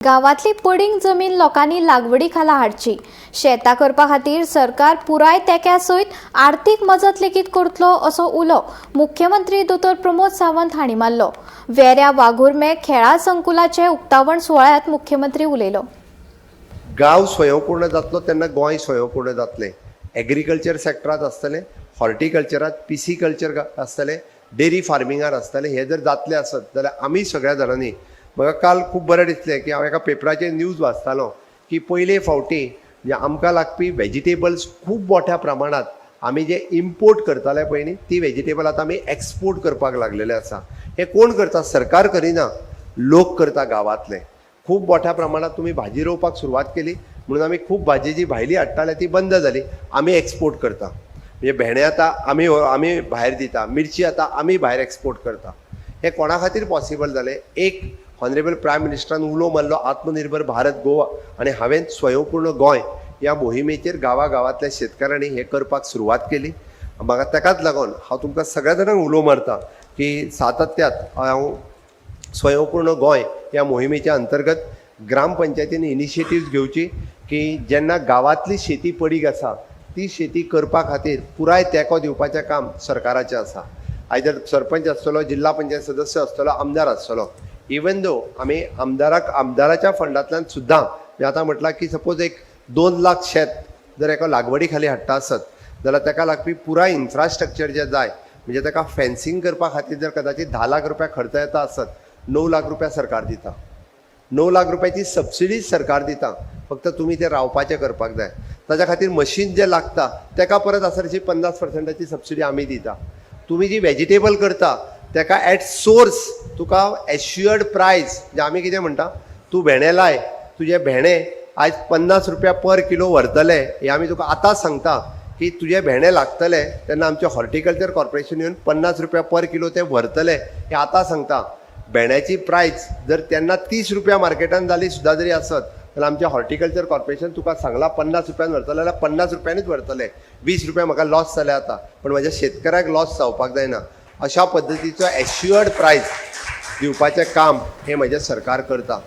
गांवांतली पडींग जमीन लोकांनी लागवडी खाला हाडची. शेतां करपा खातीर सरकार पुराय तेंक्या सयत आर्थीक मजत लेगीत करतलो असो उलो मुख्यमंत्री दोतोर प्रमोद सावंत हांणी मारलो. वेऱ्या वाघुर्मे खेळां संकुलाचे उक्तावण सुवाळ्यांत मुख्यमंत्री उलयलो. गांव स्वयंपूर्ण जातलो तेन्ना गोंय स्वयंपूर्ण जातलें. एग्रीकल्चर सॅक्टरांत आसतलें, हॉर्टिकल्चरांत, पिसिकल्चर आसतलें, डेरी फार्मिंगार आसतलें. हें जर जातलें आसत जाल्यार आमी सगळ्या जाणांनी, म्हाका काल खूब बरें दिसलें की हांव एका पेपराचेर न्यूज वाचतालो की पयले फावटी म्हणजे आमकां लागपी वेजिटेबल्स खूब मोठ्या प्रमाणांत आमी जे इम्पोर्ट करताले पळय न्ही, ती वेजिटेबल आतां आमी एक्सपोर्ट करपाक लागलेले आसा. हें कोण करता? सरकार करिना, लोक करता. गांवांतले खूब मोठ्या प्रमाणात तुमी भाजी रोवपाक सुरवात केली म्हणून आमी खूब भाजी जी भायली हाडटाले ती बंद जाली. आमी एक्सपोर्ट करता. म्हणजे भेंडे आतां आमी भायर दिता, मिरची आतां आमी भायर एक्सपोर्ट करता. हें कोणा खातीर पॉसिबल जालें? एक ऑनरेबल प्रायम मिनिस्टरान उलो मारलो, आत्मनिर्भर भारत गोवा, आनी हांवें स्वयंपूर्ण गोंय ह्या मोहिमेचेर गांवा गांवांतल्या शेतकारांनी हें करपाक सुरवात केली. म्हाका ताकाच लागून हांव तुमकां सगळ्या जाणांक उलो मारता की सातत्यात हांव स्वयंपूर्ण गोंय ह्या मोहिमेच्या अंतर्गत ग्रामपंचायतीन इनिशिएटिव्ज घेवची की जेन्ना गांवांतली शेती पडीक आसा, ती शेती करपा खातीर पुराय तेंको दिवपाचें काम सरकाराचें आसा. आयदर सरपंच आसतलो, जिल्हा पंचायत सदस्य आसतलो, आमदार आसतलो. इवन दो आमी आमदाराक आमदाराच्या फंडांतल्यान सुद्दां, म्हणजे आतां म्हटलां की सपोज एक 2 लाख शेत जर एका लागवडी खाली हाडटा आसत जाल्यार ताका लागपी पुराय इन्फ्रास्ट्रक्चर जें जाय, म्हणजे ताका फेन्सिंग करपा खातीर जर कदाचित 10 लाख रुपया खर्च येता आसत, 9 लाख रुपया सरकार दिता. 9 लाख रुपयाची सबसिडी सरकार दिता, फक्त तुमी तें रावपाचें करपाक जाय. ताच्या खातीर मशीन जें लागता ताका परत आसा तशी 50 पर्संटाची सबसिडी आमी दिता. तुमी जी वेजिटेबल करता ताका एट सोर्स तुका एश्युअर्ड प्रायस. म्हणजे आमी कितें म्हणटा, तूं भेंडे लाय, तुजे भेंडे आयज 50 रुपया पर किलो व्हरतले. हें आमी तुका आतांच सांगता की तुजे भेंडे लागतले तेन्ना आमचें हॉर्टिकल्चर कॉर्पोरेशन येवन 50 रुपया पर किलो ते व्हरतले, हें आतां सांगता. भेंड्याची प्रायस जर तेन्ना 30 रुपया मार्केटान जाली सुद्दां जरी आसत जाल्यार आमचें हॉर्टिकल्चर कॉर्पोरेशन तुका सांगलां 50 रुपयान व्हरतले जाल्यार 50 रुपयानूच व्हरतले. 20 रुपया म्हाका लॉस जाले आतां, पण म्हज्या शेतकऱ्याक लॉस जावपाक जायना. अशा पद्दतीचो एश्युअर्ड प्रायस दिवपाचें काम हें म्हजें सरकार करता.